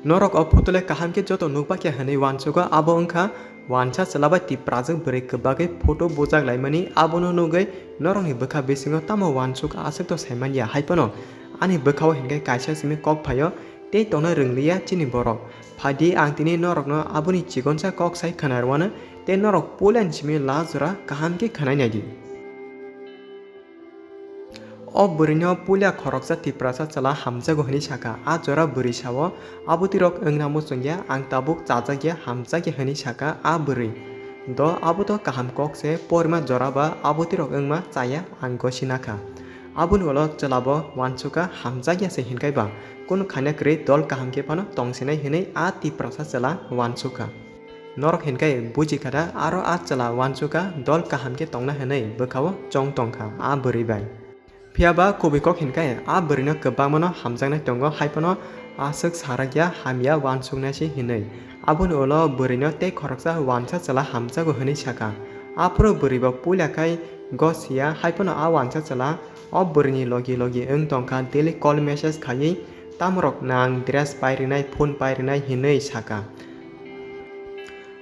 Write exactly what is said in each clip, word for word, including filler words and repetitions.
Norok o photo le kaham khe joto nukbakya hwnwi uansugo, abo wngkha wansa chwla bai tiprajwk bwrwi kwbagwi photo bujak laimani, abono nugwi norokni bwkha bisingo tamo uansuk aswk to saimanya, hai phano ani bwkhao hinkhe kaisa simi kok phaio, tei tongna rwngliya chini borok. Phaidi ang tini norokno aboni chikonsa kok sai khwnarwano, tei norok puilani simi last jora kaham khe khwnai naidi. O bwrwino puila khoroksa tiprasa chwla hamjago hwnwi sakha. A jora bwrwi sao, "Abotwirok wngna muchungya, ang tabuk chajakya, hamjakya," hwnwi sakha a bwrwi. Do abo to kaham kok se, porima jora ba abotwirok wngma chaya, ang gosi nakha. Aboni ulo chwla bo uansukha, hamjakya se hinkai ba, kunu khaina kwrwi dol kaham khe phano tongsinai hwnwi a tiprasa chwla uansukha. Norok hinkai buji kha da, aro a chwla uansukha dol kaham khe tongna hwnwi bwkhao chong tongkha a bwrwi bai. Phiya ba kubui kok hinkai a bwrwino kwbangmano hamjaknai tongo, hai phano aswk sarakya hamya uansuknai se hinwi. Aboni ulo bwrwino tei khoroksa wansa chwla hamjago hwnwi sakha. Aphuru bwrwi bo puila khai gosiya, hai phano a wansa chwla o bwrwini logi logi wng tongkha, daily call message khaiwi tamorok nang dress pai rwnai, phone pai rwnai hinwi sakha.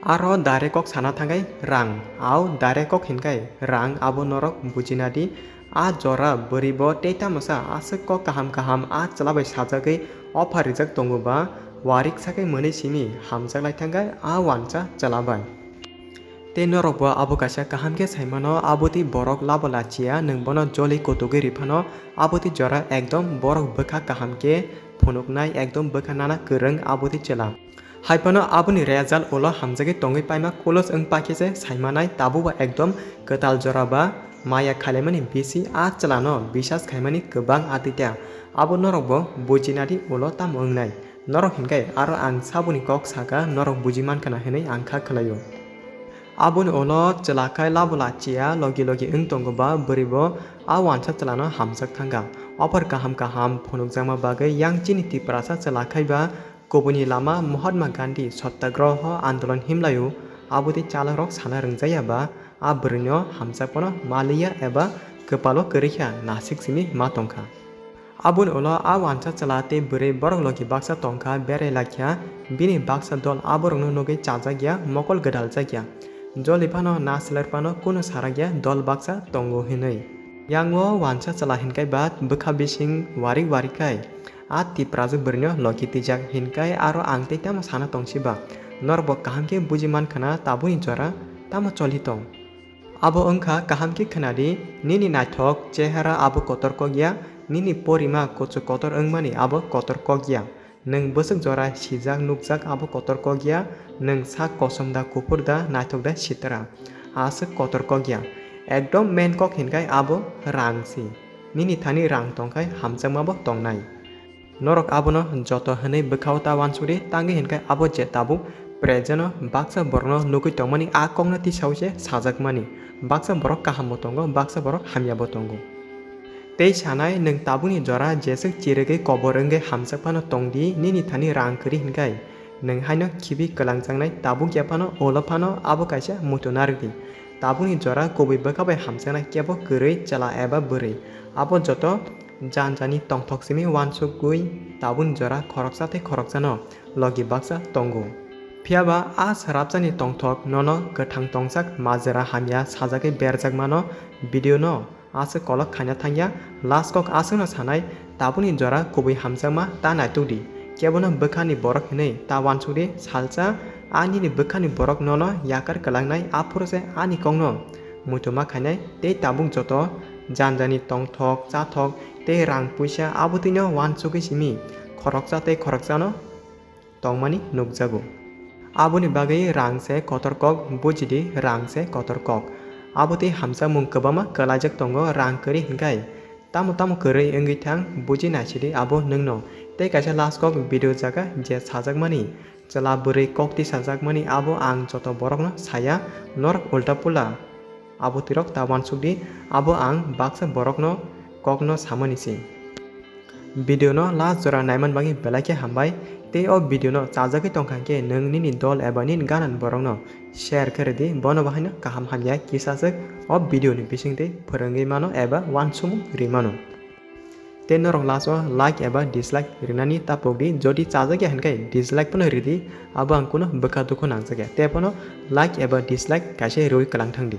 Aro direct kok sana thangkhe rang, au direct kok hinkai rang, abo norok bujina di. A jora bwrwi bo tei tamasa aswk kok kaham kaham a chwla bai sajagwi offer rijak tongo ba, warik sakhe mwnwi simi hamjak lai thangkhe a wansa chwla bai. Tei norok bo abo kaisa kaham khe sai mano, abo tei borok labo lachiya, nwng bono joli kotogwi ri phano, abo tei jora ekdom borok bwkha kaham khe phunuknai, ekdom bwkha nana kwrwng abo tei chwla. Hai phano aboni result ulo hamjagwi tongwi paima close wng pakhe se sai manai, tabukbo ekdom kwtal jora ba maya khailaimani bisi a chwlano bisas khaimani kwbang atita. Abo norok bo bujina di ulo tamo wngnai. Norok hinkai aro ang saboni kok saka norok buji mankha na hinwi ang kha khwlaio. Aboni ulo chwla khai labo lachiya logi logi wng tongo ba bwrwi bo a wansa chwlano hamjak thangkha. Offer kaham kaham phunukjakma bagwi yang chini tiprasa chwla khai ba kubuini lama Mahatma Gandhi Satyagraha Andolon himlaio, abo tei chalakrok sana rwngjaya ba a bwrwino hamjakmano maliya eba kwpalo kwrwikha nasik simi ma tongkha. Aboni ulo a wansa chwla tei bwrwi borok logi baksa tongkha, berai lakya, bini baksa dol aborokno nugwi chajakya, mokol gwdaljakya. Joli phano na swler phano kunu sarakya dol baksa tongo hinwi. Yango wansa chwla hinkai ba bwkha bising warik warik khai a tiprajwk bwrwino logi twijak hinkai aro ang tei tamo sana tongsi ba. Norok bo kaham khe buji mankha na tabukni jora tamo choli tong. Abo wngkha kaham khe khwnadi, nini naithok chehara abo kotor kok ya, nini porima kuchuk kotor wngmani abo kotor kok ya. Nwng bwswk jora sijak nukjak abo kotor kok ya, nwng sak kosom da kuphur da naithok da sitra, aswk kotor kok ya. Ekdom main kok hinkai abo rang si. Nini thani rang tongkhai hamjakma bo tongnai. Norok abono joto hwnwi bwkhao ta uansukdi, tangwi hinkai abo je tabuk present-o baksa borokno nugwi tongmani a kokno tisao se sajakmani. Baksa borok kahambo tongo, baksa borok hamyabo tongo. Tei sanai, nwng tabukni jora jeswk chirigwi kobor wngwi hamjak phano tongdi, nini thani rang kwrwi hinkai. Nwng haino khibi kwlangjaknai tabuk ya phano, ulo phano abo kaisa muitu narwkdi. Tabukni jora kubui bwkha bai hamjaknai kebo kwrwi chwla eba bwrwi. Abo joto janjani tongthok simi uansukgwi tabukni jora khoroksa tei khoroksano logi baksa tongo. Phiyaba a swrapsani tongthok nono kwthang tongsak majra hamya sajagwi berjak mano video no. Aswk kolok khaina thangya, last kok aswkno sanai, tabukni jora kubui hamjakma ta naitukdi. Kebono bwkhani borok hinwi ta uansukdi, salsa a nini bwkhani borok nono yakar kwlangnai, aphuru se ani kokno muitu ma khainai, tei tabuk joto janjani tongthok, chathok tei rang puisa abotwino uansugwi simi khoroksa tei khoroksano tongmani nukjago. Aboni bagwi rang se kotor kok, bujidi rang se kotor kok. Abo tei hamjakmung kwbangma kwlaijak tongo rang kwrwi hinkai. Tamo tamo kwrwi wngwi thang buji naisidi abo nwngno. Tei kaisa last kok video jaga je sajakmani, chwla bwrwi kok tisajakmani abo ang joto borokno saya, norok ulta pula. Abo twirok ta uansukdi, abo ang baksa borokno kokno samani se. Video no last jora naiman bagwi belai khe hambai, tei o video no chajagwi tongkha khe nwng nini dol eba nini ganani borokno share khe rwdi, bono bahaino kaham hamya kisaswk o video ni bisingtwi phwrwngwi mano eba uansukmung rwi mano. Tei norok last o like eba dislike rinani ta pok di, jodi chajak ya hinkhe dislike phano ridi, abo ang kunu bwkha dukhu nangjak ya, tei phano like eba dislike kaisa riwi kwlang thang di.